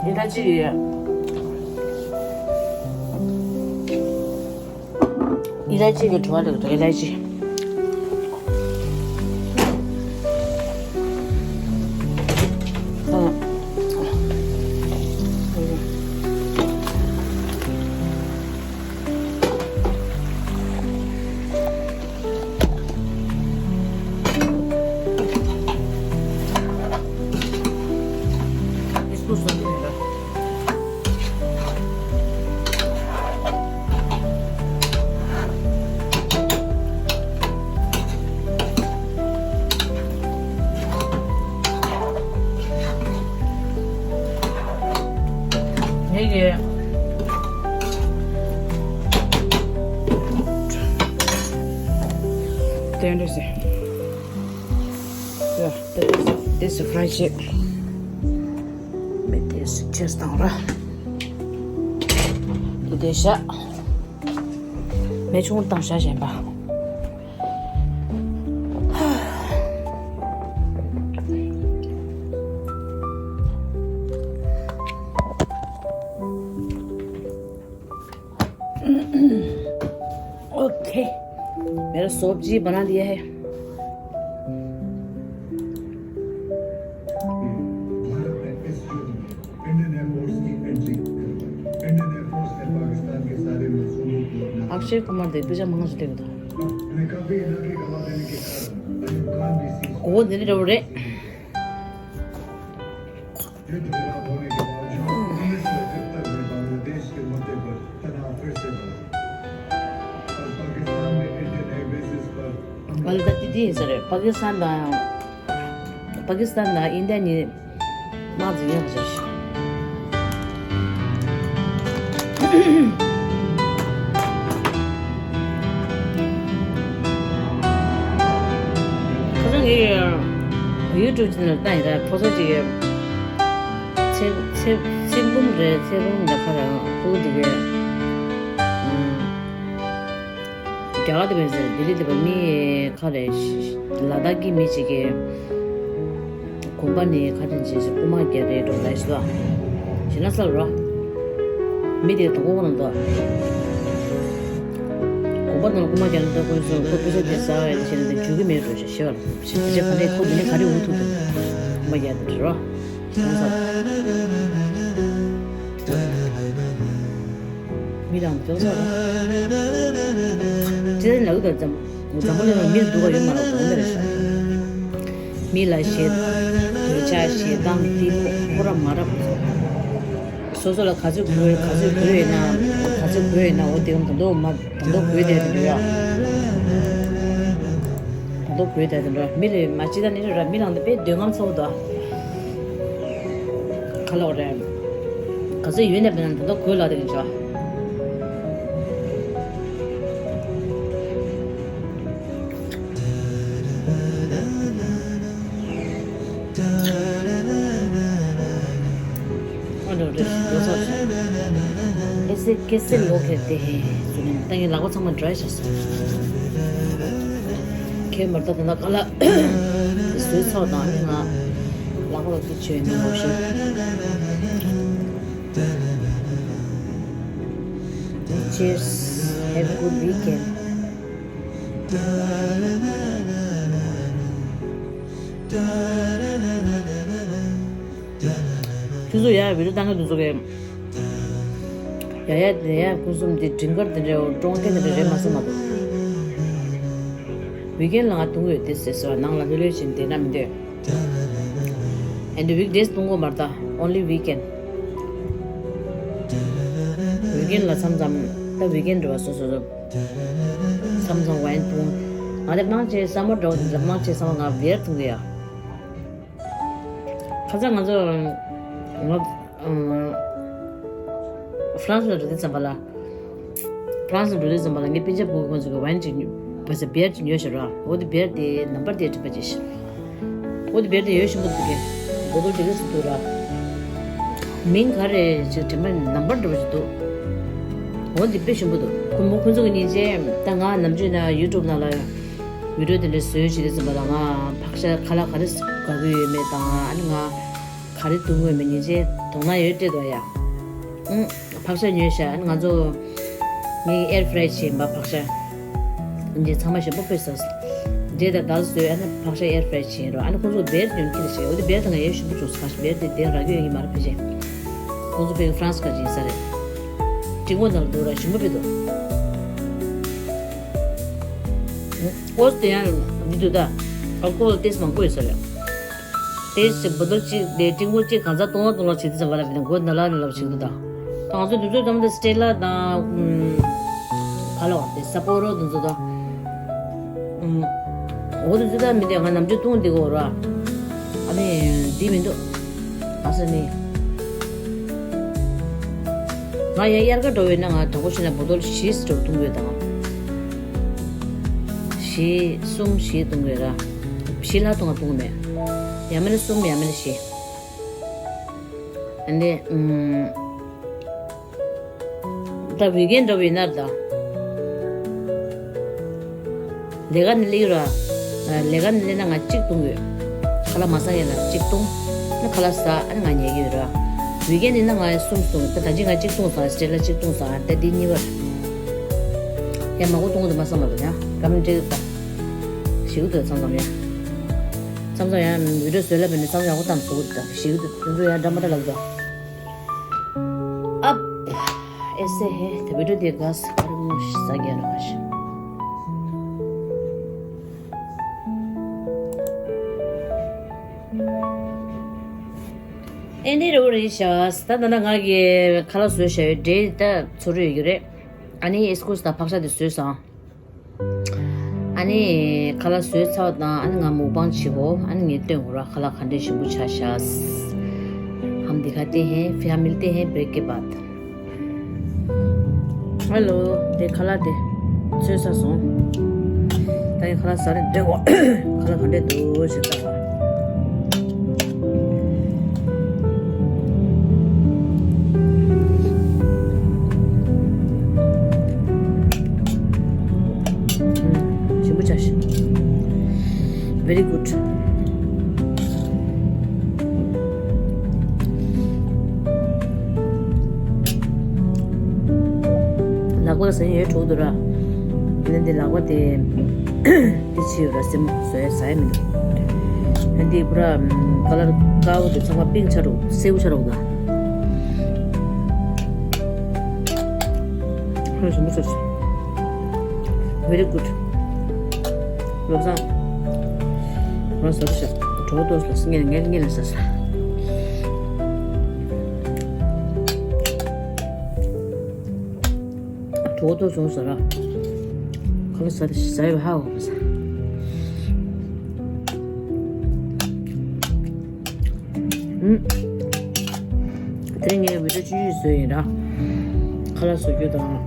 ཨི་ལ་ཅི་ཡོད། ཨི་ལ་ཅི་གི་བྲོ་བ་འདུག་ཨི་ལ་ཅི། དེ་འདྲ་ཟེར། ཡ། དེ་དེ་སུ་ཕ་རའི་བྱེད། མི་དེ་སུ་ཆེས་བཏང་ར། ཤ། མེ་ཆུང་བཏང་ཤ་གཞན་པ། ओके। मेरा सब्जी बना दिया है। भारत ने इस युद्ध में इंडियन एयरफोर्स की एंट्री करवाई। इंडियन एयरफोर्स ने पाकिस्तान के सारे मंसूबों को अपना अक्षय कुमार देख, तुझे मंगल देख दो। उन्हें काफी इलाके गंवा देने के कारण अयूब खान भी सीज वो दिन रे। युद्ध विराम होने के बावजूद उन्नीस सौ इकहत्तर में बांग्लादेश के मुद्दे पर तनाव फिर से बढ़ा और पाकिस्तान में इंडियन एयर बेसिस पर हमला ང་ལ་ད་ལྟ་དེ་ཡིན་ས་རེད། པ་ཀི་སི་ཐན་དང་། པ་ཀི་སི་ཐན་དང་ཨིན་ཌི་ཡ་གཉིས་དམག་འཛིང་ཡག་བྱས་ཤག་ཁ་སང་ངས་ཡུ་ཊུབ་ཅེ་ནལ་བཏང་ཡིན་ར། ཕོ་སོ་ཅིག་གིས་ཚེ་ཚེ་ཚེ་འབུམ་རེད། ཚེ་འབུམ་ལ་ཁ་ར་ཁུ་དེ་གས་རྒྱ་གར་དེ་བས་ཟེར། ལྡི་ལི་དེ་བས་མི་ཁ་རེ་ལ་དྭགས་ཀྱི་མི་ཅིག་གིས། དགོན་པ་ནས་ཁ་ཏོན་བྱས་ཤིག་རྐུ་མ་རྒྱག་རེད་འགྲོ་ལ་ཞིག་ལ། ཞེ་ན་ས་རོ། མི་དེ་དང་པོ་ཁོ་རང་འདུག་དགོན་པ་ནང་རྐུ་མ་རྒྱག་ན་ད་ཁོས་སོང་ཁོ་པེ་ས་དེ་ཟ་བས་དེ་བྱས་ན་དེ་འཇུ་གི་མེད་འགྲོ་ཞེས་ཞེས་པ་ལ། ཞེས་དེ་བྱས་ག་ནས་ཁོ་དེ་ནས་ག་རེ་འུ་ཐུག་འདུག་རྐུ་མ་རྒྱག་དེ་རོ། ཞེ་ན་ས། མི་རང་མི་སྐྱོ་ས་རེད། ཅི་ལྟར་ལབ་ཀྱི་འདུག་འཛམ་འཛམ་བུ་གླིང་ལ་མི་སྡུག་པ་ཡོད་མ་རེད། གོང་མེད་རེད་ཤག་མི་ལ་ཞེ་འདོད་ཆགས་ཞེ་སྡང་གཏི་མུག་ཁོ་ར་མ་རབས་སོ་སོ་ལ་ག་ཚོད་དགོས་ག་ཚོད་དགོས་ཡོད་ན། ག་ཚོད་དགོས་ཡོད་ན་འོ་དེ་གམ་ད་དུང་མ་ད་དུང་དགོས་བསྡད་དེ་འདྲ་ཡ། ད་དུང་དགོས་བསྡད་དེ་འདྲ་མི་ལ་མ་ཅི་ད་ནི་ར་མི་ལང་དེ་དཔེ་འདོད་རྔམ་ཚ་བོ་འདུག་ག་ལ་བ་རེད། ག་ཚོད་ཡོད་ནས་བས་ན་ད་ལྟ་གོས་ལ་དེ་གི་འཇོག་ཨ་འགྲོ་འགྲོ་འགྲོ་ས། कैसे कैसे लोग रहते हैं ཟེར་ནས་ད་ངའི་ལག་པ་ཚང་མ་ཌ་རའི་བྱས་སོང་། ཁྱེད་མར་ད་ད་ན་ག་ལ་བཟོས་ཚར་དང་ནི་ང་ལག་པ་ལ་དེ་བྱོས་ནས་ལོ་ཤི། Cheers. Have a good weekend. ཁྱོད་ཚོ་ཡར་བི་ཌིའོ་བཏང་གི་འདུག་ཚོ་གས། ཡ་ཡ་དེ་ཡ་ཕུན་སུམ་དེ་སྒྲིང་དཀར་དེ་འདྲའི་ཀྲོང་ཁྱེར་དེ་འདྲ་རེད་མ་བསམ་མ་འདུག་ཝིག་ཨེན་ལ་ང་ཐུང་ཡོད་དེ་ཟེར་ཟེར་བ་ནང་ལ་ལྷོད་ལྷོད་བྱས་ནས་བསྡད་ན་མི་འདོད། ཨེ་འདྲ་ཝིག་ཌེ་སི་ཐུང་གོ་མ་རེད་ད། only weekend. ཝིག་ཨེན་ལ་མཚམས་མཚམས་ད་ཝིག་ཨེན་འདྲ་བ་སོ་སོ་སོ། མཚམས་མཚམས་ཝའིན་འཐུང་། ང་དེ་མང་ཆེ་སམ་མར་འདྲ་བོ་དེ་ཚོ་མང་ཆེ་ཚང་མ་ང་བི་ཡར་འཐུང་གི་ཡ། ཁ་སང་ང་ཚོ་ང་ཨ་ཧྥ་རན་སི་ལ་འགྲོ་དུས་ཙམ་པ་ལ། ཧྥ་རན་སི་ལ་འགྲོ་དུས་ཙམ་པ་ལ་ངའི་སྤུན་ཀྱག་བུ་ཁོང་ཚོ་གི་ཝའིན་ཅིག་ཉོ་བ་ཟེར་བི་ཡར་ཅིག་ཉོས་ཤག་ར། འོ་དེ་བི་ཡར་དེ་ནམ་བར་དེ་དྲན་པ་ཅིག་ཤག་འོ་དེ་བེར་དེ་ཡོད་ཞིམ་པོ་འདུག་གས། བོ་ཏོལ་དེ་གས་སུ་འདུག་ར། མིང་ག་རེ་ཅིག་དྲན་པ་ནམ་བར་འདྲ་པོ་ཞིག་འདུག་འོ་འདི་དཔེ་ཞིམ་པོ་འདུག་ཁོ་མོ་ཁོ་ཚོ་གི་ཉིན་བྱེད་ད་ང་ནམ་རྒྱུན་ན་ཡུ་ཊུབ་ནང་ལ་བི་ཌིའོ་དེ་འདྲ་བཟོས་བྱེད་དུས་ཙམ་པ་ལ་ང་ཕག་ཤ་ཁ་ལག་ག་རེ་དགའ་གི་ཡོད་མེད་དང་ཨ་ནི་ང་ག་རེ་འཐུང་གི་ཡོད་མེད་ཉིན་བྱེད་དོ་སྣང་ཡོད་སྤྲད་འདུག་ཡ། ཨང་། ཕག་ཤ་ཉོས་ཤག་ཨ་ནི་ང་ཚོ་ངས་ཨེར་ཕ་རའི་བྱས་པ་ཕག་ཤ། འདི་ཚང་མ་ཞིམ་པོ་དཔེ་ཟ། འབྲས་དང་དལ་བཟོས་ཨ་ནི་ཕག་ཤ་ཨེར་ཕ་རའི་བྱས་རོ། ཨ་ནི་ཁོང་ཚོ་བེར་ཡོང་ཁྱེར་བྱས། འོ་དེ་བེར་དང་ང་ཡོད་ཞིམ་པོ་བྱུང་ས། ཁ་ཤས་བེར་དེ་དེ་རག་གི་ཡོད་ཀྱི་མ་རེད་ཕལ་ཆེར། ཁོང་ཚོ་ཕ་གི་ཧྥ་རན་སི་ཁ་ཅིག་ཡིན་ས་རེད། ཀྲིང་གོ་ནང་ལ་འདུག་ར་ཞིམ་པོ་དཔེ་འདུག་ཨོ་དེ་ཡང་འདི་འདུག་ད། ཨལ་ཀོ་ཧོལ་ཏེས་མང་པོ་ཡོད་ས་རེད། ཏེས་ཀྱི་བོ་ཏོལ་གཅིག་དེ་ཏིང་ཀོ་གཅིག་གང་ཚ་སྟོང་ལ་སྟོང་ལ་བྱེད་དུས་ཙམ་པ་ལ་བི་ན་མགོ་ན་ལ་ན་ལ་བྱེད་དུ་དང་། ང་ཚོ་དུས་ཚོད་ཙམ་དེ་སི་ཏྲེ་ལ་དང་། ག་ལ་བ་དེ་ས་པོ་རོ་དུས་ཚོད་དང་། འོ་དུས་ཚོད་དང་མི་དེ་ང་ནམ་རྒྱུན་བཏུང་བསྡད་གོ་ར། ཨ་ནི་འདི་མི་འདུག་ཨ་ས་ནི། ང་ཡང་དབྱར་ཁ་འགྲོ་བས་ན་ང་དྲང་པོ་བཤད་ན་བོ་ཏོལ་བཞི་འགྲོ་བཏུང་དགོས་དང་། བཞི་གསུམ་བཞི་བཏུང་དགོས་ར། བཞི་ལྷག་བཏུང་བ་བཏུང་མེད། ཡང་མིན་ན་གསུམ་ཡང་མིན་ན་བཞི། ཨ་ནི། ད་ཝིག་ཨེན་འདྲ་བོ་ཡིན་ན་ད། ལས་ཀ་ནས་སླེབས་ཡོད་ར། ལས་ཀ་ནས་སླེབས་ན་ང་གཅིག་བཏུང་ཡོད། ཁ་ལག་མ་ཟ་ཡས་ལ་གཅིག་བཏུང་། ཨ་ནི་ཁ་ལག་ཟ། ཨ་ནི་ང་ཉལ་གྱི་ཡོད་ར། ཝིག་ཨེན་ཡིན་ན་ང་གསུམ་བཏུང་། ད་ད་ཅི་ང་གཅིག་བཏུང་ཟ། སྤྲེལ་ལ་གཅིག་བཏུང་ཟ། ད་འདི་གཉིས་པ་རེད། ཡ་མང་པོ་བཏུང་གི་འདུག་མ་བསམ་པ་རེད། ཡ་སྐམ་འདྲེ་ད། ཞིག་འདུག་མཚམས་མཚམས་ཡ། མཚམས་མཚམས་ཡ་བི་ཌིའོ་བཟོས་ལ་བས་ནས་མཚམས་ཡག་པོ་བཏང་ཟུག་འདུག་ཞིག་འདུག་དེ་ཚོ་ཡ་འདྲ་མ་འདྲ་ལབ་འདུག་ཨབ། ཨེ་སེ་ཧེ། དེ་བི་ཌིའོ་དེ་ག་ས་ག་རེ་མོ་ཞིག་ཟ་རྒྱ་ལ་ག་ཞིག་ཨེ་འདི་རེད་རེད་ཤག་ད་ད་ན་ང་གི་ཁ་ལག་བཟོས་བཞག་ཡོད། འདྲེ་ད་ཚོ་རུ་ཡོད་རེད། ཨ་ནི་ཨེ་སི་ཀུ་སི་དང་ཕག་ཤ་དེ་བཟོས་སོང་། ཨ་ནི་ཁ་ལག་བཟོས་ཚར་བ་དང་ཨ་ནི་ང་མུག་པང་བྱེད་གོ་ཨ་ནི་ངས་སྟོན་གོ་ར། ཁ་ལག་ག་འདྲས་ཞིམ་པོ་ཆགས་ཤག་ཧམ་དི་ཁ་ཏེ་ཧེ་ཧམ་མིལ་ཏེ་ཧེ་བེར་ཀེ་བཱད། ཧ་ལོ། དེ་ཁ་ལག་དེ་ཚོས་ས་སོང་། ད་ཡིན་ཁ་ལག་ཟ་རེ་འདོད་གོ་ཁ་ལག་ག་འདྲས་འདུག་ཞེས་ལྟ་བ། ཞིམ་པོ་ཆགས་ཤིག Very good. ལག་པ་ཟ་ཡས་གྲོགས་འདུག་ར། ཡིན་ན་འདི་ལག་པ་དེ་འདི་ཕྱི་ཡོད་ར། སེམས་བཟོ་ཡས་ཟ་ཡས་མི་འདུག་ཨ་འདི་པུ་ར་ཀ་ལར་དཀར་པོ་དེ་ཚང་མ་པིང་ཆགས་འགྲོ། སེར་པོ་ཆགས་འགྲོ་གི་འདུག་ཧོན་ཞིམ་པོ་ཆགས་ཤིག Very good. བློ་བཟང་། ང་ཟ་རུ་ཤག་གྲོགས་ཏོག་ལ་སི་ངན་ངན་ངན་ལ་ཟ་ས། གྲོགས་ཏོག་བྱུང་ཟ་ར། ཁ་ལག་ཟ་ར་ཟ་ཡོད་ཧ་འོ་ཟ། ཨུམ། དེ་རིང་ངས་བི་ཌིའོ་ཆུང་ཆུང་བཟོས་ཡིན་ར། ཁ་ལག་བཟོ་རྒྱུ་དང་།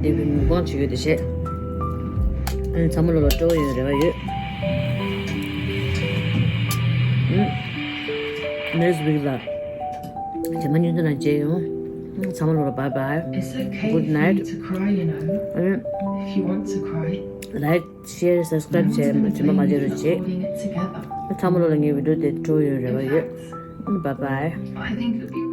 འདི་བི་མུག་པང་བྱེད་རྒྱུ་དེ་བྱས། ཨ་ནི་ཚ་མོ་ལོ་ལ་སྤྲོ་བོ་ཡོད་རེ་བ་ཡོད། ཨུམ། ནེགསི་ཝིག་ལ་རྗེས་མ་སྙིང་དོན་ལ་མཇལ་ཡོང་། ཚང་མ་ལོ་ལ་bye bye. It's okay Good for you night. To cry, you know. ཨུམ། If you want to cry. Like, share, subscribe བྱས་རྗེས་མ་མ་བརྗེད་རོགས་བྱེད། ཚང་མ་ལོ་ལ་ངའི་བི་ཌིའོ་དེ་སྤྲོ་ཡོང་རེ་བ་ཡོད། Bye bye. I think it would be